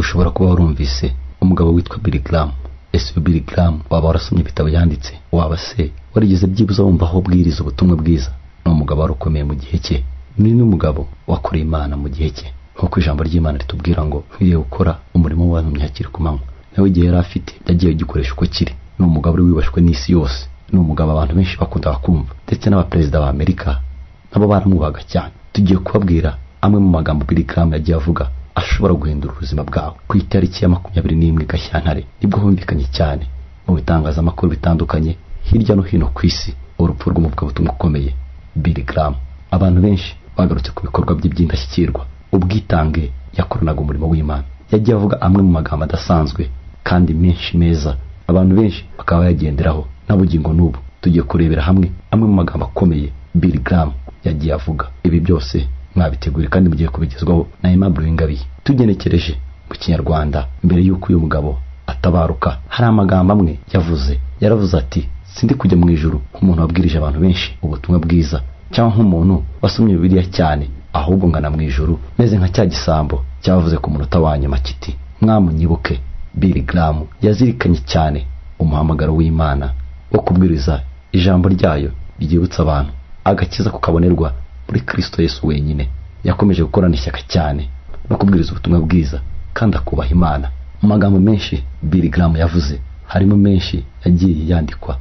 Ushobora kuba warumvise umugabo witwa Billy Graham. Ese Billy Graham waba warasomye ibitabo yanditse? Waba se warigeze byibuze wumva aho bwiriza ubutumwa bwiza? Ni umugabo wari ukomeye mu gihe cye, ni n'umugabo wakoreye Imana mu gihe cye, nk'uko ijambo ry'Imana ritubwira ngo nkwiriye gukora umurimo w'uwantumye hakiri ku manywa. Nawe igihe yari afite yagiye agikoresha uko kiri. Ni umugabo wari wibashwe n'isi yose, ni umugabo abantu benshi bakundaga kumva, ndetse n'abaperezida ba Amerika nabo baramwubahaga cyane. Tugiye kubabwira amwe mu magambo Billy Graham yagiye avuga ashobora guhindura ubuzima bwawe. Ku itariki ya 21 Gashyantare nibwo humvikanye cyane mu bitangazamakuru bitandukanye hirya no hino ku isi urupfu rw'umuvugabutumwa ukomeye Billy Graham. Abantu benshi bagarutse ku bikorwa bye by'indashyikirwa, ubwitange yakoranaga umurimo w'Imana. Yagiye avuga amwe mu magambo adasanzwe kandi menshi meza, abantu benshi bakaba bayagenderaho na bugingo n'ubu. Tugiye kurebera hamwe amwe mu magambo akomeye Billy Graham yagiye avuga. Ibi byose mwabitegure kandi mugiye kubigezwaho na Aimable Uwingabiye. Tugenekereje mu Kinyarwanda, mbere y'uko uyu mugabo atabaruka, hari amagambo amwe yavuze. Yaravuze ati: sindi kujya mu ijuru nk'umuntu wabwirije abantu benshi ubutumwa bwiza, cyangwa nk'umuntu wasomye Bibiliya cyane, ahubwo ngana mu ijuru meze nka cya gisambo cyavuze ku munota wa nyuma kiti mwamunyibuke. Billy Graham yazirikanye cyane umuhamagaro w'Imana wo kubwiriza ijambo ryayo ryibutsa abantu agakiza kukabonerwa muri Kristo Yesu wenyine. Yakomeje gukorana ishyaka cyane no kubwiriza ubutumwa bwiza kandi akubaha Imana. Mu magambo menshi Billy Graham yavuze, harimo menshi yagiye yandikwa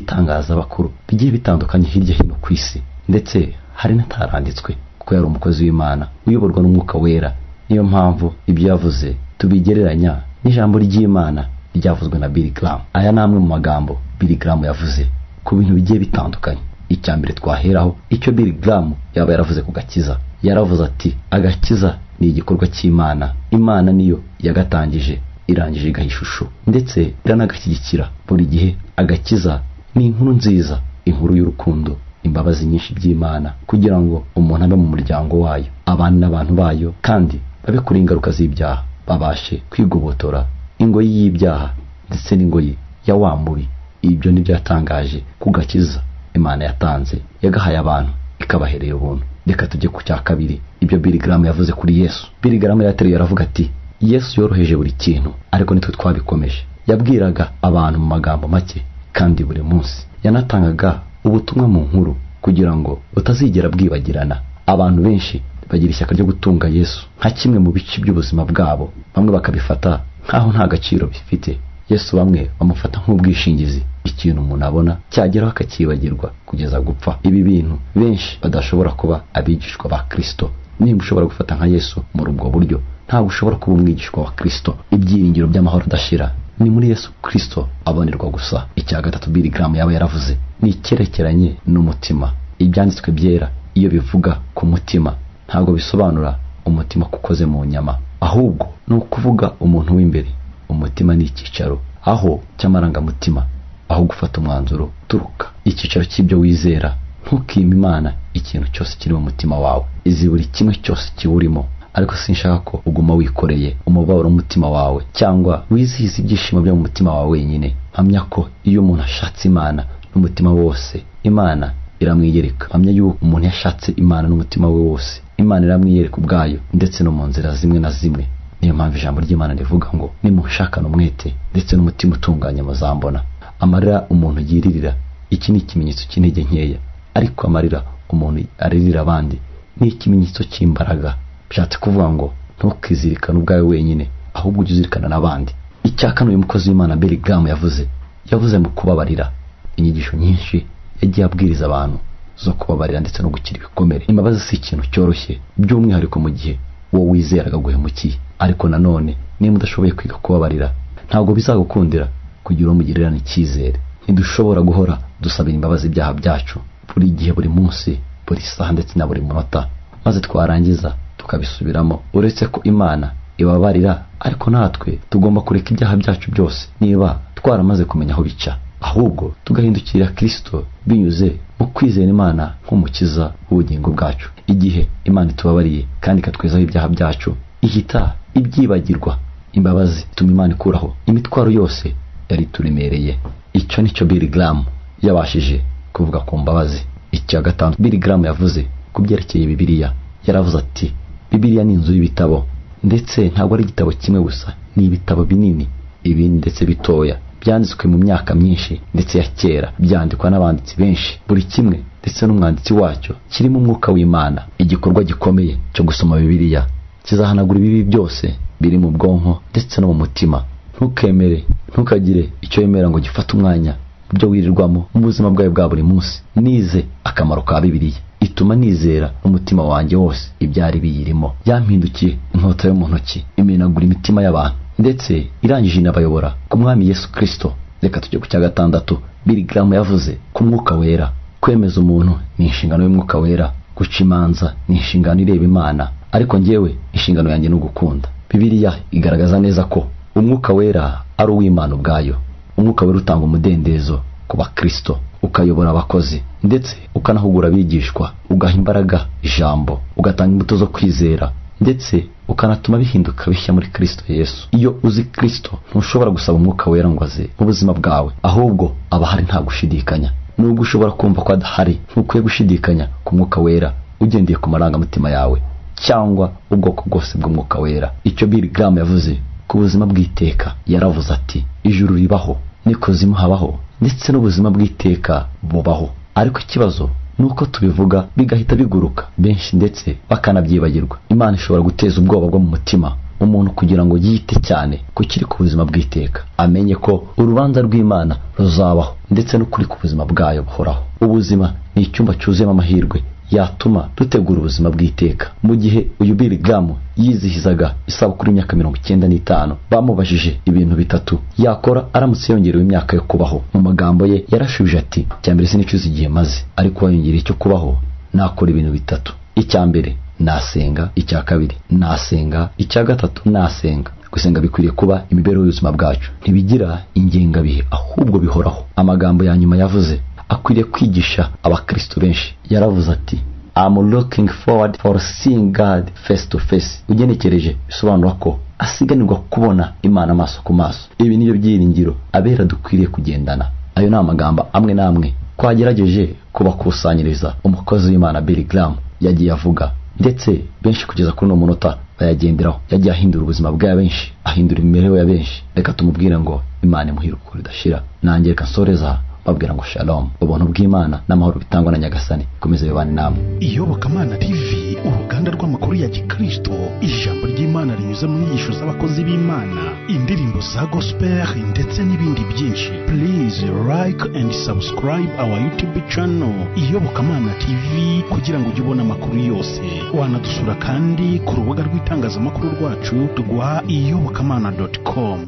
n'ibitangazamakuru bigiye bitandukanye hirya hino ku isi, ndetse hari n'ataranditswe kuko yari umukozi w'Imana uyoborwa n'Umwuka Wera. Niyo mpamvu ibyo yavuze tubigereranya n'ijambo ry'Imana ryavuzwe na Billy Graham. Aya ni amwe mu magambo Billy Graham yavuze ku bintu bigiye bitandukanye. Icya mbere twaheraho, icyo Billy Graham yaba yaravuze ku gakiza. Yaravuze ati: agakiza ni igikorwa cy'Imana. Imana niyo yagatangije, irangije igaha ishusho ndetse iranagashyigikira buri gihe. Agakiza ni inkuru nziza, inkuru y'urukundo, imbabazi nyinshi by'Imana, kugira ngo umuntu abe mu muryango wayo, abane n'abantu bayo, kandi babe kuri ingaruka z'ibyaha, babashe kwigobotora ingoyi y'ibyaha ndetse n'ingoyi ya wa mubi. Ibyo nibyo yatangaje ku gakiza Imana yatanze, yagahaye abantu ikabahereye ubuntu. Reka tujye ku cya kabiri, ibyo Billy Graham yavuze kuri Yesu. Billy Graham yateruye aravuga ati: Yesu yoroheje buri kintu, ariko nitwe twabikomeje. Yabwiraga abantu mu magambo make kandi buri munsi. Yanatangaga ubutumwa mu nkuru kugira ngo butazigera bwibagirana. Abantu benshi bagira ishyaka ryo gutunga Yesu nka kimwe mu bice by'ubuzima bwabo, bamwe bakabifata nkaho nta gaciro bifite. Yesu bamwe bamufata nk'ubwishingizi, ikintu umuntu abona cyageraho akakibagirwa kugeza gupfa. Ibi bintu benshi badashobora kuba abigishwa ba Kristo. Nimba ushobora gufata nka Yesu muri ubwo buryo, ntabwo ushobora kuba umwigishwa wa Kristo. Ibyiringiro by'amahoro adashira ni muri Yesu Kristo abonerwa gusa. Icya gatatu Billy Graham yaba yaravuze ni icyerekeranye n'umutima. Ibyanditswe byera iyo bivuga ku mutima ntabwo bisobanura umutima kukoze mu nyama, ahubwo ni ukuvuga umuntu w'imbere. Umutima ni icyicaro aho cy'amarangamutima, aho gufata umwanzuro turuka, icyicaro cy'ibyo wizera. Ntukime Imana ikintu cyose kiri mu mutima wawe, izi buri kimwe cyose kiwurimo. Ariko sinshaka ko uguma wikoreye umubabaro w'umutima wawe cyangwa wizihiza ibyishimo byo mu mutima wawe wenyine. Mpamya ko iyo umuntu ashatse Imana n'umutima wose, Imana iramwiyereka. Mpamya yuko umuntu yashatse Imana n'umutima we wose, Imana iramwiyereka ubwayo, ndetse no mu nzira zimwe na zimwe. Niyo mpamvu ijambo ry'Imana rivuga ngo nimunshakane umwete ndetse n'umutima utunganye muzambona. Amarira umuntu yiririra, iki ni ikimenyetso cy'intege nkeya, ariko amarira umuntu aririra abandi ni ikimenyetso cy'imbaraga. Bishatse kuvuga ngo ntukizirikane ubwawe wenyine, ahubwo ujye uzirikana n'abandi. Icya kane uyu mukozi w'Imana Billy Graham yavuze mu kubabarira. Inyigisho nyinshi yagiye abwiriza abantu zo kubabarira ndetse no gukira ibikomere. Imbabazi si ikintu cyoroshye, by'umwihariko mu gihe wowe wizeraga guhemukiye. Ariko nanone niba udashoboye kwiga kubabarira, ntabwo bizagukundira kugira uwo mugirirana icyizere. Ntidushobora guhora dusabira imbabazi ibyaha byacu buri gihe, buri munsi, buri saha ndetse na buri munota, maze twarangiza tukabisubiramo. Uretse ko Imana ibabarira, ariko natwe tugomba kureka ibyaha byacu byose niba twaramaze kumenya aho bica, ahubwo tugahindukirira Kristo binyuze mu kwizera Imana nk'umukiza w'ubugingo bwacu. Igihe Imana itubabariye kandi ikatwezaho ibyaha byacu, ihita ibyibagirwa. Imbabazi ituma Imana ikuraho imitwaro yose yari ituremereye. Icyo nicyo Billy Graham yabashije kuvuga ku mbabazi. Icya gatanu Billy Graham yavuze ku byerekeye Bibiliya, yaravuze ati: Bibiliya ni inzu y'ibitabo, ndetse ntabwo ari igitabo kimwe gusa Ni ibitabo binini, ibindi ndetse bitoya, byanditswe mu myaka myinshi ndetse ya kera, byandikwa n'abanditsi benshi, buri kimwe ndetse n'umwanditsi wacyo kirimo umwuka w'Imana. Igikorwa gikomeye cyo gusoma Bibiliya kizahanagura ibibi byose biri mu bwonko ndetse no mu mutima. Ntukemere, ntukagire icyo wemera ngo gifate umwanya mu byo wirirwamo mu buzima bwawe bwa buri munsi. Nize akamaro ka Bibiliya, ituma nizera n'umutima wanjye wose ibyari biyirimo. Yampindukiye inkota yo mu ntoki, imenagura imitima y'abantu, ndetse irangije inabayobora ku Mwami Yesu Kristo. Reka tujye ku cya gatandatu. Billy Graham yavuze ku Mwuka Wera. Kwemeza umuntu ni inshingano y'Umwuka Wera, guca imanza ni inshingano ireba Imana, ariko njyewe inshingano yanjye ni ugukunda. Bibiliya igaragaza neza ko Umwuka Wera ari uw'Imana ubwayo. Umwuka Wera utanga umudendezo ku bakristo, ukayobora abakozi, ndetse ukanahugura abigishwa, ugaha imbaraga ijambo, ugatanga imbuto zo kwizera, ndetse ukanatuma bihinduka bishya muri Kristo Yesu. Iyo uzi Kristo ntushobora gusaba Umwuka Wera ngo aze mu buzima bwawe, ahubwo aba ahari nta gushidikanya. Nubwo ushobora kumva ko adahari, ntukwiye gushidikanya ku Mwuka Wera ugendeye ku marangamutima yawe cyangwa ubwoko bwose bw'Umwuka Wera. Icyo Billy Graham yavuze ku buzima bw'iteka, yaravuze ati: ijuru ribaho, n'ikuzimu habaho, ndetse n'ubuzima bw'iteka bubaho. Ariko ikibazo nuko tubivuga bigahita biguruka, benshi ndetse bakanabyibagirwa. Imana ishobora guteza ubwoba bwo mu mutima umuntu kugira ngo yite cyane ku kiri ku buzima bw'iteka, amenye ko urubanza rw'Imana ruzabaho ndetse n'ukuri ku buzima bwayo buhoraho. Ubuzima ni icyumba cyuzuyemo amahirwe yatuma dutegura ubuzima bw'iteka. Mu gihe uyu Billy Graham yizihizaga isabukuru y'imyaka 95, bamubajije ibintu bitatu yakora aramutse yongerewe imyaka yo kubaho. Mu magambo ye yarashubije ati: icya mbere sinicuza igihe maze, ariko wayongereye icyo kubaho nakora ibintu bitatu. Icya mbere nasenga, icya kabiri nasenga, icya gatatu nasenga. Gusenga bikwiriye kuba imibereho y'ubuzima bwacu, ntibigira ingengabihe ahubwo bihoraho. Amagambo ya nyuma yavuze akwiriye kwigisha abakristo benshi. Yaravuze ati: I'm looking forward for seeing God face to face. Ugenekereje bisobanura ko asiganirwa kubona Imana amaso ku maso. Ibi nibyo byiringiro abera dukwiriye kugendana. Ayo ni amagambo amwe n'amwe twagerageje kubakusanyiriza umukozi w'Imana Billy Graham yagiye avuga, ndetse benshi kugeza kuri uno munota bayagenderaho. Yagiye ahindura ubuzima bwa benshi, ahindura imibereho ya benshi. Reka tumubwire ngo Imana imuhire uko ridashira. Nanjye reka nsoreza babwira ngo shalom, ubuntu bw'Imana n'amahoro bitangwa na Nyagasani komeze bibane namwe. Iyobokamana TV, uruganda rw'amakuru ya Gikristo, ijambo ry'Imana rinyuze mu nyigisho z'abakozi b'Imana, indirimbo za gospel ndetse n'ibindi byinshi. Please like and subscribe our YouTube channel Iyobokamana TV kugira ngo ujye ubona amakuru yose. Wanadusura kandi ku rubuga rw'itangazamakuru rwacu rwa iyobokamana.com.